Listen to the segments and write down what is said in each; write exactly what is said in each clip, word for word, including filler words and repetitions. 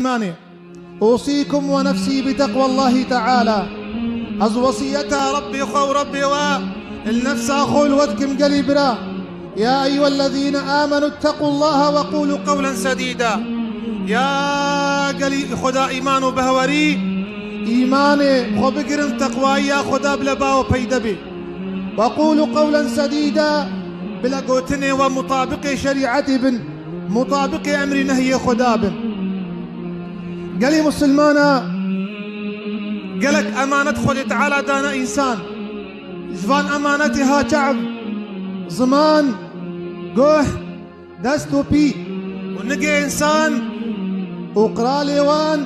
Îmanê. أوصيكم ونفسي بتقوى الله تعالى. Ez wesiyeta Rebbê xwe û Rebbê we li nefsa xwe li we dikim gelî bira. يا أيها الذين آمنوا اتقوا الله وقولوا قولا سديدا. Ya gelî Xweda îman û behwerî, îmanê xwe bigirin, teqwayiya Xweda bile ba we peyde bê. وقولوا قولا سديدا, bila gotinê we mutabiqê şerîetê bin, mutabiqê emrî nehyê Xweda bin. Gelî Musulmana, gelek emanet Xwedê Teala dane însan. Ji van emanetê ha çav, ziman, guh, dest û pî û nigê însan û qiralê wan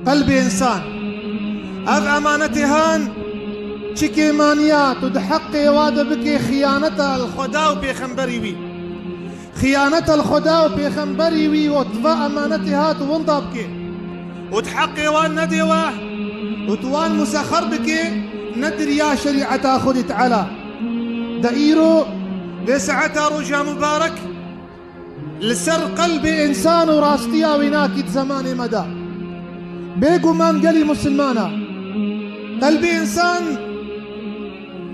qelbê însan. Ev emanetê han çi kêmaniya tu di heqê wa de bikê xiyaneta li Xweda û pêxemberî wî. Xiyaneta li Xweda û pêxemberî wî û tu va emanetê hat winda bikê û tu heqê wan nedê we û tu wan musexer bikê, ne di riya şerîeta Xwedê Teala. De îro, vê saeta roja mubarek, li ser qelbê însan û rastiya wî nakî di zemanê me de. Bêguman gelî Musulmana, qelbê însan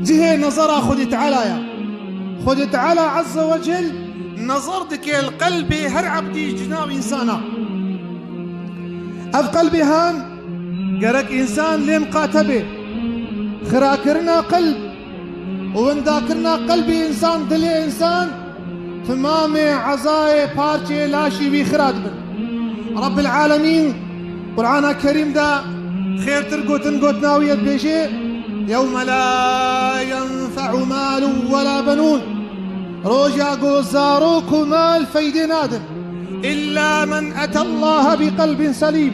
cihê nezera Xwedê Teala ye. Xwedê Teala Azze ve Cel nezer dike li qelbê her ebdî, cina û însana. Ev qelbê han gerek însan lê miqate bê. Xirakirina qelb û windakirina qelbê însan, dilê însan, timamê ezayê parçeyê laşî wî xira dibin. Rebbil Alemîn Qur'ana Kerîm de xêrtir gotin, gotina wî ye dibêje: يوم لا ينفع مال ولا بنون. Roja ku zarok û mal feydê nadin. إلا من أتى الله بقلب سليم.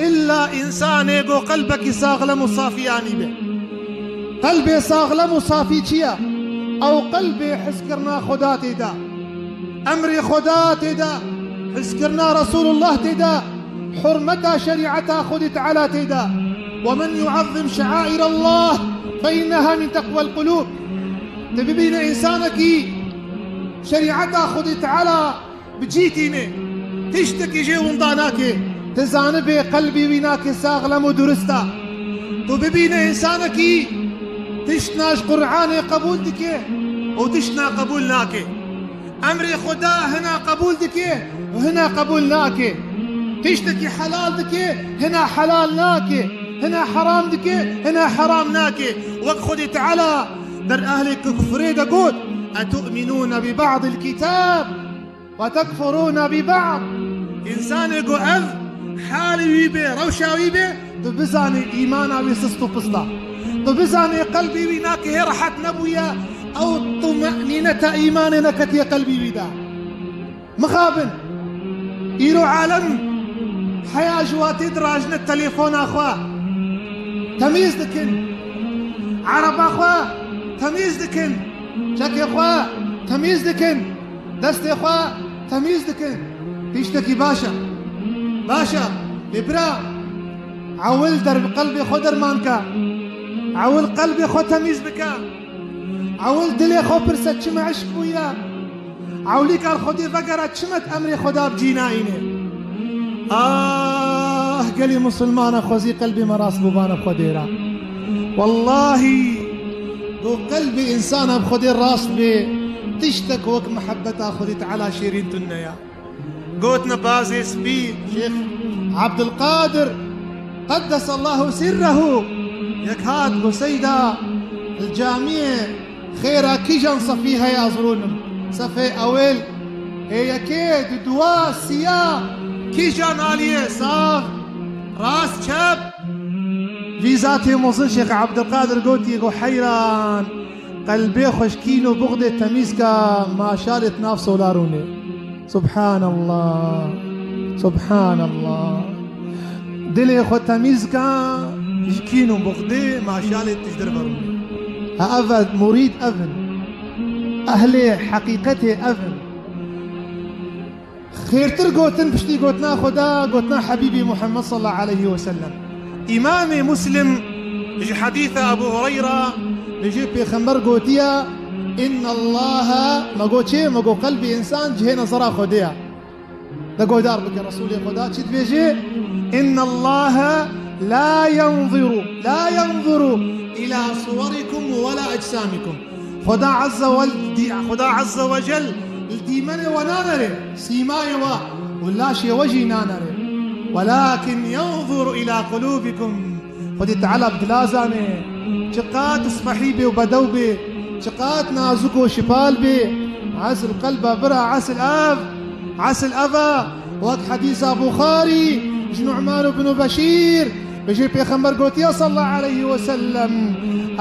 Îlla însanê ku qelbekî saxlem û safî anîbe. Qelbê saxlem û safî çi ye? Ew qelbê hizkirina Xweda tê de, emrê Xweda tê de, hizkirina Resulullah tê de, hurmeta şerîeta Xwedê Teala tê de. ومن يعظم شعائر الله فإنها من تقوى القلوب. Tu bibîne însanekî şerîeta Xwedê Teala bi cî tîne, tiştekî jê winda nake, tu zanibê qelbê wî nake saxlem û durist e. Tu bibîne însanekî tiştna ji Qur'anê qebûl dike û tiştna qebûl nake. Emrê Xweda hina qebûl dike û hina qebûl nake. Tiştekî helal dike, hina helal nake. Hina heram dike, hina heram nake. Wek Xwedê Teala der ehlê kufrê de got: أتؤمنون ببعض الكتاب وتكفرون ببعض. Însanê ku ev halê wî bê, rewşa wî bê, tu bizanê îmana wî sist û pist e. Tu bizanê qelbê wî nake hê rehet nebûye, ew tumenîneta îmanê neketiye qelbê wî de. Mixabin, îro alem heya ji watê dirajine telefona xwe temîz dikin, ereba xwe temîz dikin, çekê xwe temîz dikin. Destê xwe temîz dikin. Tiştekî baş e. Baş e. Lê bira, ewil der-, qelbê xwe derman ke. Ewil qelbê xwe temîz bike. Ewil dilê xwe pirse çima eşq bûye. Ewlî kar Xwedê vegere çima di emrê Xweda bi cî nayîne. Ah, gelî Musulmana xwezî qelbê me rast bûbane bi Xwedê re. Wellahî, ku qelbê însana bi Xwedê rast bê, tiştek wek mihebeta Xwedê Teala şêrîn tune ya. Gotine bazê spî, Şêx Abdulqadir, qeddesallahu sirrehu, yek hat got: Seyda, li camiyê xêra kîjan sefî heye ez rûnim? Sefê ewil, ê yekê, du dua, siya, kîjan aliyê, sax, rast, çep? Vî zatê mezin Şêx Abdulqadir gotiye, got: Heyran, qelbê xwe ji kîn û buxdê temîz ke, maşalê di nav sola rûnê. Subhanallah. Subhanallah. Dilê xwe temîz ke, ji kîn û buxdê, maşalê tişt derve rûnê. Ha, ev e, murîd ev in. Ehlê heqîqetê ev in. Xêrtir gotin piştî gotina Xweda, gotina Hebîbî Muhammed sallallahu aleyhi ve sellem. Îmamê Muslim ji hedîsa Ebu Hureyra, li jê Pêxember gotiye: "Innallaha", me got çê? Me got qelbê însan cihê nezera Xwedê ye. De guhdar bike Resûlê Xweda çi dibêje? "Innallaha la yanzuru, la yanzuru ila suwarikum ve la ecsamikum." Xweda Azze ve, Xweda Azze ve Cel li dîmenê we nanere, sîmayê we û laşê we jî nanere. "Welakin yanzuru ila qulubikum." Xwedê Teala bi dila zane. Çiqat spehî bê û bedew bê, çiqat nazik û şipal bê. Esil qelba bira, esil ev, esil ev e. Wek hedîsa Buxarî, ji Nu'man ibn Beşîr, bêje Pêxember gotiye sallallahu aleyhi ve sellem,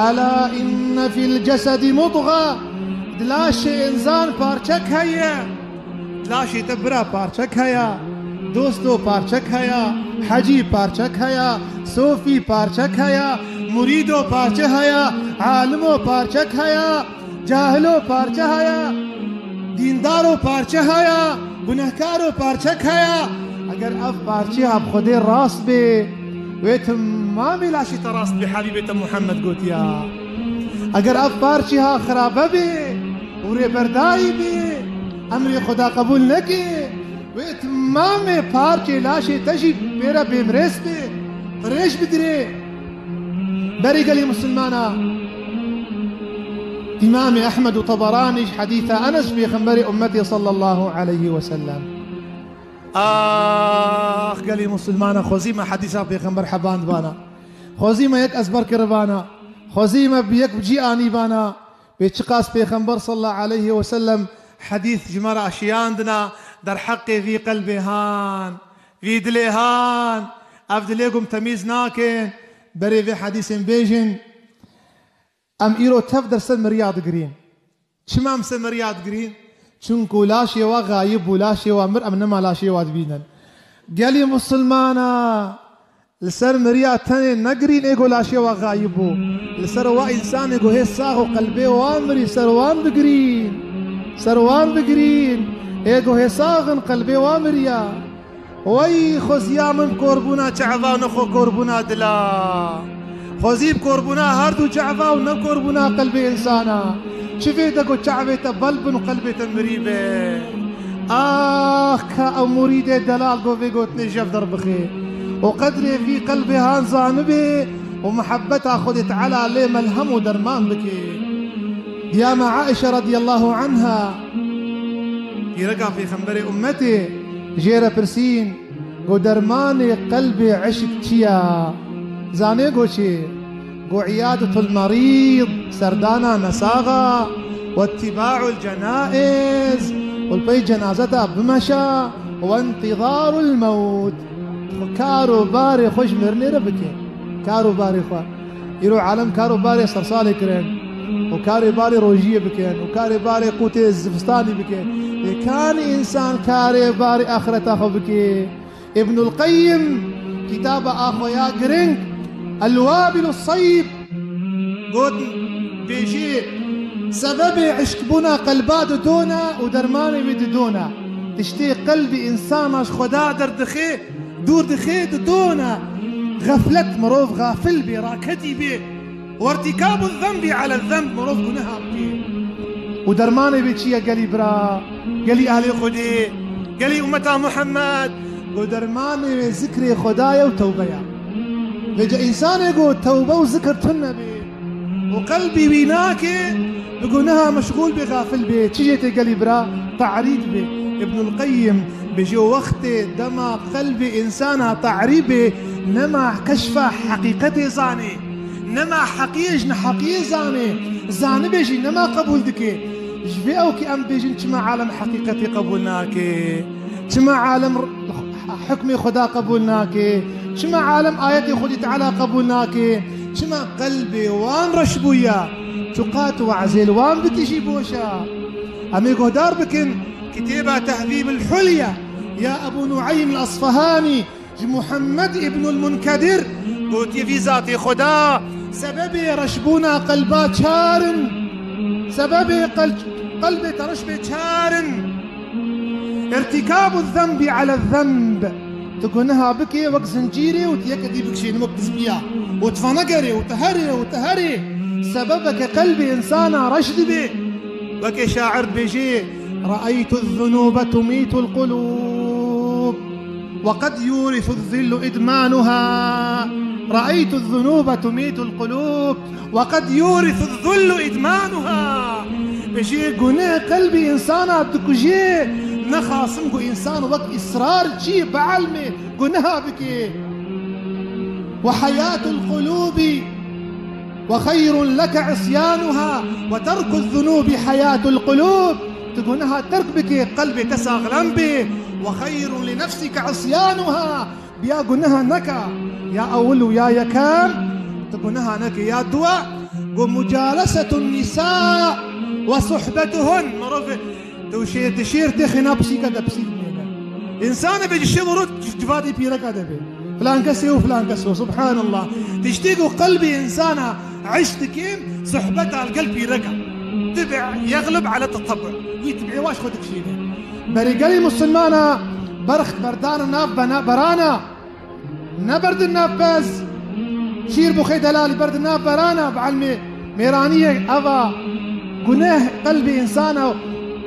"Ela inne fil cesedi mudga." Di laşê însan parçek heye. Laşê te bira parçek heye, dosto parçek heye, hecî parçek heye, sofî parçek heye, murîdo parçe heye, alimo parçek heye, cahilo parçe heye, dîndaro parçe heye, gunehkaro parçek heye. Eger ev parçeya bi Xwedê rast bê, wê timamê laşê te rast bê, Habîbê te Muhammed gotiya. Eger ev parçeya xirabe bê û rêberdayî bê, emrê Xweda qebûl neke, wê timamê parçê laşê te jî pê re bêmirês bê, qirêj bigirê. Berî gelî misilmana, Îmamê Ehmed û Teberanî ji hedîsa Enes ji Pêxemberê ummetê sallallahu aleyhi ve sellem. Ax, gelî misilmana, xwezî me hedîsa Pêxember heband bana. Xwezî me yek ezber kiribana. Xwezî me bi yek cî anîbana. Wê çiqas Pêxember sallallahu aleyhi ve sellem hedîs ji me re şiyandina derheqê vî qelbê han, vî dilê han, ev dilê gum temîz nakin, berê vê hedîsên bêjin. Em îro tev der ser miriya digirîn. Çima em ser miriya digirîn? Çunku laşê wa xayib bû, laşê wa mir, em nema laşê wa dibînin. Gelî misilmana, li ser miriya tenê negirîn ê ku laşê wa xayib bû. Li ser wa însanê ku hê sax û qelbê wa mirî, ser wan bigirîn. Ser wan bigirîn. Ê ku hê sax in, qelbê wa miriya. Wey xweziya min bi korbûna çava û nexwe korbûna dila. Xwezî bi korbûna her du çava û ne korbûna qelbê însana. Çi vê de ku çavê te bel bin û qelbê te mirî be. Ax, ka ew murîdê delal ku vê gotinê jev derbixe û qedrê vî qelbê han zanibê û muhebbeta Xwedê Teala lê melhem û derman bike. Diya me Aişe radiyallahu anha, pîreka Pêxemberê ummetê, jê re pirsîn, got, "Dermanê qelbê eşk çi ye?" Zanê got çi? Got, "Îyadetul merîd, serdana nesaxa, we îtîbaul cenaiz, û li pey cenazeta bimeşe, we intîzarul mewt." Kar û barê xwe ji mirinê re bike. Kar û barê xwe. Îro alem kar û barê sersalê kirin û karê barê rojiyê bikin û karê barê qûtê zivistanî bikin. Lê kanî însan karê barê axireta xwe bike? Îbnul Qeyyim, kitaba axwe ya giring, El-Wabilu Seyyib, got, bêjî, sebebê eşkbûna qelba didona û dermanê wê didona. Tiştê qelbî însana ji Xweda derdixe, dûr dixe, didona. Xeflet, mirov xafil bê, raketî bê. Wertîkabu zenbî ele zenb, mirov guneha bike. Û dermanê wê çi ye gelî bira, gelî alê Xwedê, gelî ummeta Muhammed? Got, dermanê wê zikrê Xweda ye û tewbe ye. Vêca însanê got tewbe û zikir tune bê û qelbî wî nake, bi guneha meşgûl bê, xafil bê. Çi jê tê gelî bira? Ta'rîd bê. Îbnul Qeyyim bêje, wextê dema qelbê însana ta'rî bê, nema keşfa heqîqetê zanê, nema heqiyê ji neheqiyê zanê, zanibê jî nema qebûl dike. Ji vê ew ki em bêjin çima alem heqîqetê qebûl nake, çima alem hukmê Xweda qebûl nake, çima alem ayetê Xwedî Teala qebûl nake, çima qelbê wan reş bûye, çiqat we'zê li wan bitî jî boş e. Em ê guhdar bikin kitêba Tehzîb el-Hulya ya Ebû Nueym el-Esfehanî, ji Muhammed îbnul Munkedir gotiye, vî zatê Xweda, sebebê reşbûna qelba çar in. Sebebê qel-, qelbê te reş bê çar in. Irtîkabu zenbî ele zenb. Tu guneha bikê wek zincîrê û tu yeke dî bikişînî wek dizmiya û tu venegerê û tu herê û tu herê. Sebebeke qelbê însana reş dibe. Wekê şair dibêje, "Re'eytu zunûbe tumîtul qulûb." وقد يورث الذل إدمانها. رأيت الذنوب تميت القلوب وقد يورث الذل إدمانها. Bêjê guneh qelbê însana dikujê. Nexasim ku însan wek îsrar çî bielmê guneha bike. وحياة القلوب وخير لك عصيانها وترك الذنوب حياة القلوب. Tu guneha terk bike, qelbê te saxlem bê. وخير لنفسك عصيانها. Biya guneha neke. Ya ewil û ya yekem, tu guneha neke. Ya duwa, got, مجالسة النساء وصحبتهن. Mirov Tu şêr, tu şêr tê xêna pisîka de pisîk bimêne. Însanê bê ji şev û roj civadî pîreka de bê. Filan kesê û filan keso, subhanallah. Tiştê ku qelbê însana eşq dike, suhbeta li gel pîreka. Tibî yeglib ele tetebu. Wî tibî waş xwe dikişîne. Berê gelê misilmana berx berdana nav bena berana. Neberdin nav pez. Şîr bixê delalî berdin nav berana, bi elmê mêraniyê eva guneh qelbê însana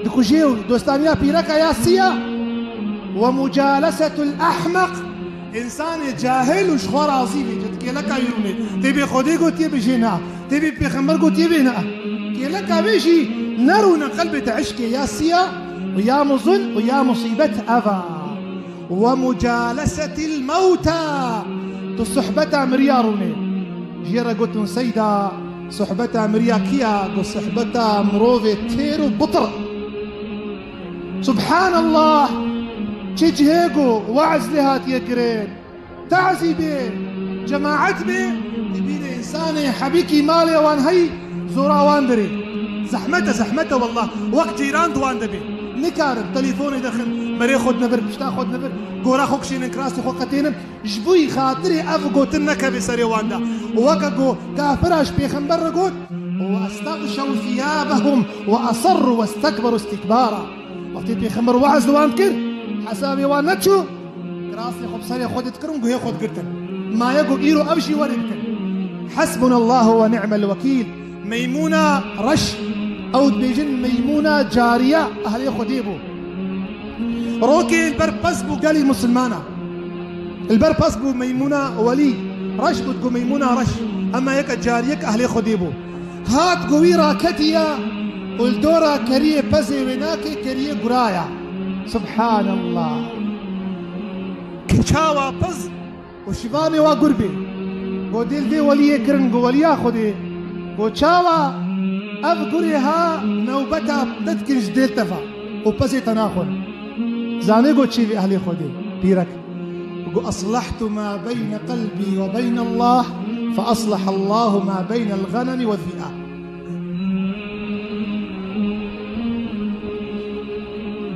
dikujê û dostaniya pîreka ya siya. ومجالسة الأحمق. Însanê cahil û ji xwe razî bê, ji kêleka wî rûnê. Tê bê Xwedê gotiye bê jê na. Tê bê Pêxember gotiye bê na. Kêleka wê jî nerûne qelbê te eşkê ya siya û ya muzin û ya musîbet eva. ومجالسة الموتى. Tu suhbeta miriya rûnê. Jê re gotin seyda, suhbeta miriya kiya? Got suhbeta mirovê têr û bitir. Subhanallah. Çi cihê ku weez lê hatiye kirin. Teazî bê, cemaet bê, dibîne însanê hebîkî malê wan hey, zora wan dirê. Zehmet e, zehmet e wallah. Wek cîran di wan de bê. Nikarin, telefonê dixin, berê xwe dinevir, pişta xwe dinevir, gora xwe kişînin, kirasê xwe qetênin. Ji bo yî xatirê ev gotin nekeve serê wan de. Û weke ku kafira ji pêxember re got, وأستغشوا ثيابهم وأصروا واستكبروا استكبارا. Wextê pêxember weez li wan dikir, hesabê wan neçû, kirasê xwe bi serê xwe de dikirin, guhê xwe digirtin. Maye ku îro ev jî werê bikin. حسبنا الله ونعم الوكيل. Meymûna reş, ew dibêjin Meymûna cariya ehlê Xwedê bû. Rokê li ber pez bû gelî misilmana. Li ber pez bû Meymûna welî. Reş bû, digot Meymûna reş. Ema yeke cariyek ehlê Xwedê bû. Hat ku wî raketiye û li dora keriyê pezê wê nake, keriyê guraya. Subhanallah. Çawa pez û şivanê wa gur bê. Got dê li vê weliyê kirin, got weliya Xwedê. Got çawa ev gurê ha newbeta te dikin ji dêl te ve û pezê te naxwin. Zanê got çêvê ehlê Xwedê, pîrek. Got أصلحت ما بين قلبي وبين الله فأصلح الله ما بين الغنم والذئاب.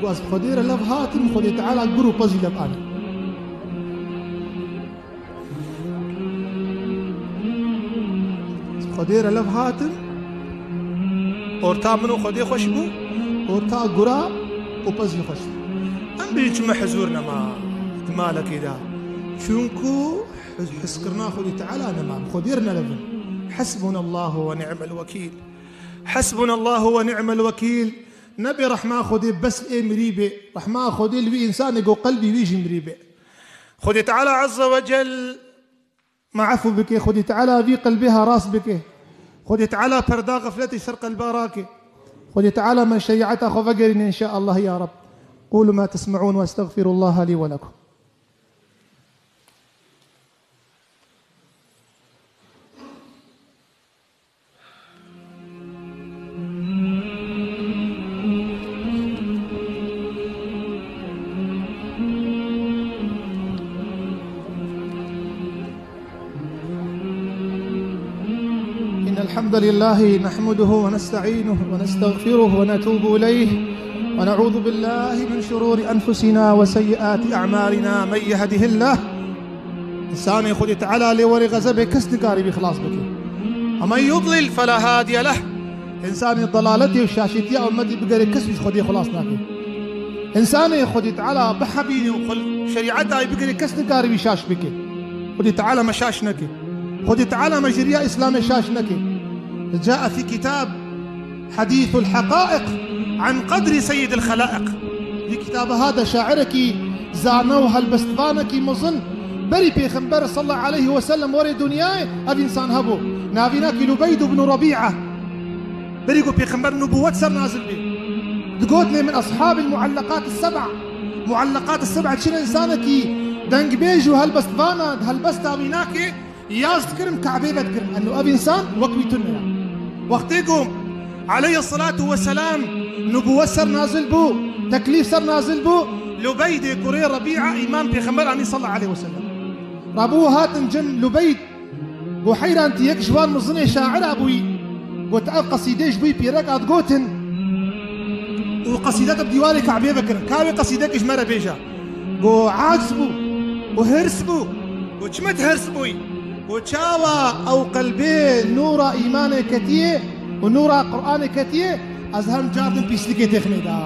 Got ez bi Xwedê re lev hatim, Xwedê Teala gur û pez jî lev anî. Xwedê re lev hatin, orta min û Xwedê xweş bû, orta gura û pez jî xweş bû. Em bêjin çima hizûr nema di malekê de. Çunku hiz-, hizkirina Xwedê Teala nema, bi Xwedê re nelevin. حسبنا الله ونعم الوكيل. حسبنا الله ونعم الوكيل. Nebê rehma Xwedê bes ê mirî bê. Rehma Xwedê li wî însanê ku qelbî wî jî mirî bê. Xwedê Teala Azze ve Cel me efû bike, Xwedê Teala vî qelbê ha rast bike. Xwedê Teala perda xefletê ji ser qelba rake. Xwedê Teala me şerîeta xwe vegerîne înşaallah ya Reb. قولوا ما تسمعون وأستغفر الله لي ولكم. إن الحمد لله نحمده ونستعينه ونستغفره ونتوب إليه ونعوذ بالله من شرور أنفسنا وسيئات أعمالنا. من يهده الله Însanê Xwedê Teala lê werê xezebê kes nikarî wî xilas bike. ومن يضلل فلا هادي له. Însanê delaletê û şaşîtiya ummetê bigere kes wî ji Xwedê xilas nake. Însanê Xwedê Teala bihebîne û xwe şerîeta wî bigere kes nikarî wî şaş bike. Xwedê Teala me şaş neke. Xwedê Teala me ji riya Îslamê şaş neke. جاء في كتاب حديث الحقائق عن قدر سيد الخلائق. Di kitaba ha de şairekî Zana û helbestvanekî mezin berî Pêxember sallallahu aleyhi ve sellem were dinyayê ev însan hebû. Navîna kî Lubeyd ibn Rebî'a. Berî ku Pêxember nubûwet ser nazil bî, digotinê min ashabil muallaqat seb'a. Muallaqat seb'a çi ne? Însanekî dengbêj û helbestvana, helbesta wî nake, yaz dikirim, Kabê vedikirim. Eno ev însan wek wî tune ya. Wextê ku aleyhissalatu vesselam nubûwet ser nazil bû, teklîf ser nazil bû, Lubeydê kurê Rebî'a îman Pêxember anî sallallahu aleyhi ve sellem. Rabû hatin cem Lubeyd, got, heyran tî, yek ji wan mezinê şaira bûyî. Got, ev qesîdê ji bo wî pîrek hat gotin û qesîde te bi dîwarê Kabê vekirin. Ka wê qesîdek ji me re bêje. Got, aciz bû û hirs bû. Got, çima tu hirs bûyî? Got, çawa ew qelbê nûra îmanê ketiye û nûra Qur'anê ketiye, ez her car din pîslikê têxmê da.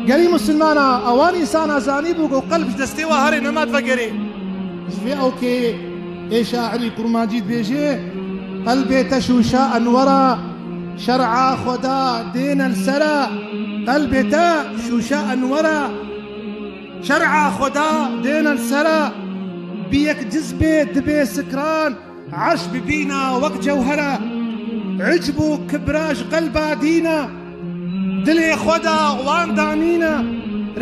Gelî misilmana, ewan însana zanîbû ku qelb ji destê wa herê nema divegerê. Ji vê ewkê ê şairî Kurmancî dibêje, qelbê te şûşa enwera, şer'a Xweda dêne li sera. Qelbê te şûşa enwera, şer'a Xweda dêne li sera. Bi yek cizbê dibe sikran, Erş bibîna wek cewhera, icb û kibra ji qelba dîna, dilê xwe da wan danîna,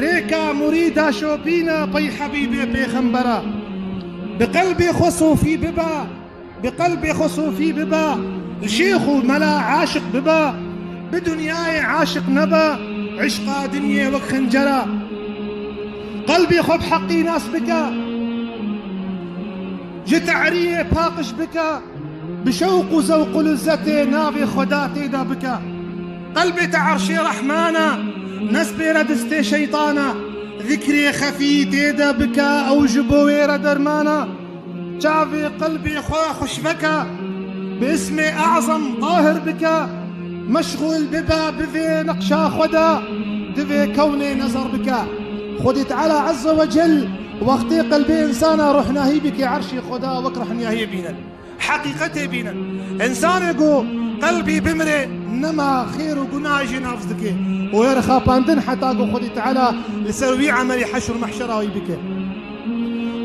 rêka murîda şopîna pey Hebîbê Pêxembera. Bi qelbê xwe sofî biba, bi qelbê xwe sofî biba, li şêx û mela aşiq biba, bi dinyayê aşiq neba, işqa dinyê wek xencera. Qelbê xwe bi heqî nas bike, ji te'riyê paqij bike, bi şewq û zewq û lizzetê navê Xweda tê de bike. Qelbê te erşê Rehmana, nespêre destê şeytana, zikrê xefî tê de bike, ew ji bo wê re dermana. Çavê qelbê xwe xweş veke, bi ismê E'zem tahir bike, meşxûl bibe bi vê neqşa Xweda, di vê kewnê nezer bike. Xwedê Teala Azze ve Cel wextê qelbê insana ruhnahî bike, erşê Xweda wek ruhnahiyê bîne. Heqîqetê bîne. Însanê ku qelbî bimire, nema xêr û gunahê jê navz dike. Û wê re xapandin heta ku Xwedê Teala li ser wî emelî heşr û mehşera wî bike.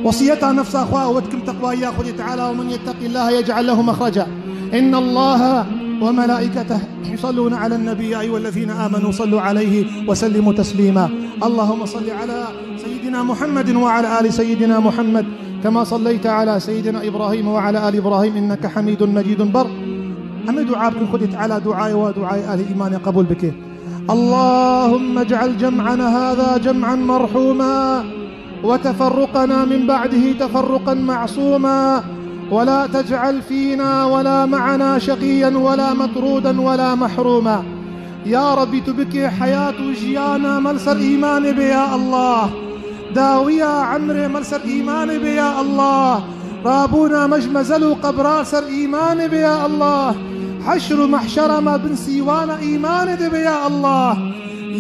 Wesiyeta nefsa xwe ew dikim, teqwaya Xwedê Teala, ومن يتق الله يجعل له مخرجا. إن الله وملائكته يصلون على النبي، يا أيها الذين آمنوا صلوا عليه وسلموا تسليما. اللهم صل على سيدنا محمد وعلى آل سيدنا محمد، كما صليت على سيدنا إبراهيم وعلى آل إبراهيم إنك حميد مجيد. Ber em ê dua bikin, Xwedê Teala duayê we, duayê ehlê îmanê qebûl bike. اللهم اجعل جمعنا هذا جمعا مرحوما، وتفرقنا من بعده تفرقا معصوما، ولا تجعل فينا ولا معنا شقيا ولا مطرودا ولا محروما. Ya Rabbî, tu bikê heyat û jiyana me li ser îmanê bê, ya Allah. Dawiya emrê me li ser îmanê bê, ya Allah. Rabûna me ji mezel û qebra li ser îmanê bê, ya Allah. Heşr û mehşera me bin sîwana îmanê de bê, ya Allah.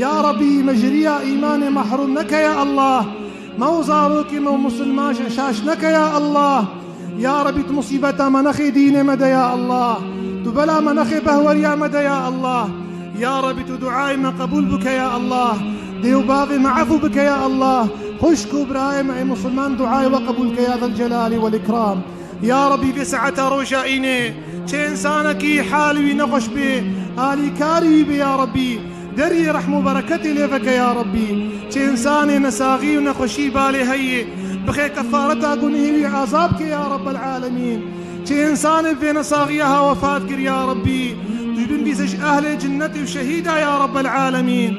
Ya Rabbî, me ji riya îmanê mehrûm neke, ya Allah. Me û zarokê me û misilman şaş neke, ya Allah. Ya Rabbî, tu musîbeta me nexê dînê me de, ya Allah. Tu bela me nexê behweriya me de, ya Allah. Ya Rabbî, tu duayê me qebûl bike, ya Allah. Dê û bavê me efû bike, ya Allah. Xwişk û birayê me ê misilman duayê we qebûl ke, ya Zelcelali wel Îkram. Ya Rabbî, vê saeta roja înê çi însanekî hal wî nexweş bê, alîkarî wî bê, ya Rabbî. Deriyê rehm û bereketê lê veke, ya Rabbî. Çi însanê nesaxî û nexweşî balê heye, bixe kefareta gunehê wî, azab ke, ya Rabbel alemîn. Çi însanê vê nesaxiya ha wefat kir, ya Rabbî, tu binivîse ji ehlê cinnetê û şehîda, ya Rabbel alemîn.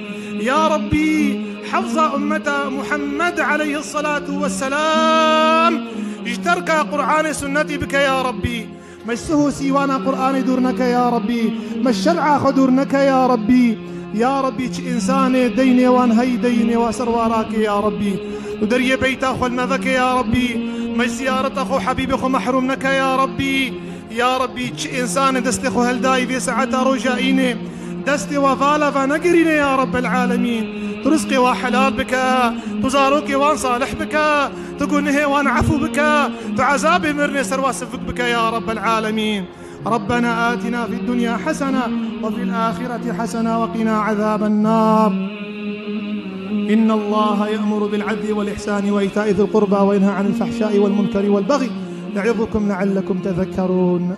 Ya Rabbî, hefza ummeta Muhammed aleyhissalatu vesselam ji terka Qur'anê sunnetî bike, ya Rabbî. Me ji sih û sîwana Qur'anê dûr neke, ya Rabbî. Me ji şer'a xwe dûr neke, ya Rabbî. Ya Rabbî, çi însanê deynê wan heyî, deynê wa ser wa rake, ya Rabbî. Tu deriyê beyta xwe li me veke, ya Rabbî. Me ji ziyareta xwe û Hebîbê xwe mehrûm neke, ya Rabbî. Ya Rabbî, çi însanê destê xwe heldayî vê saeta roja înê, destê wa vala va negirîne, ya Rabbel alemîn. Tu rizqê wa helal bike, tu zarokê wan salih bike. Tu gunehê wan efû bike, tu ezabê mirinê ser wa sivik bike, ya Rabbel alemîn. ربنا آتنا في الدنيا حسنة وفي الآخرة حسنة وقنا عذاب النار. إن الله يأمر بالعدل والإحسان وإيتاء ذي القربى وينهى عن الفحشاء والمنكر والبغي يعظكم لعلكم تذكرون.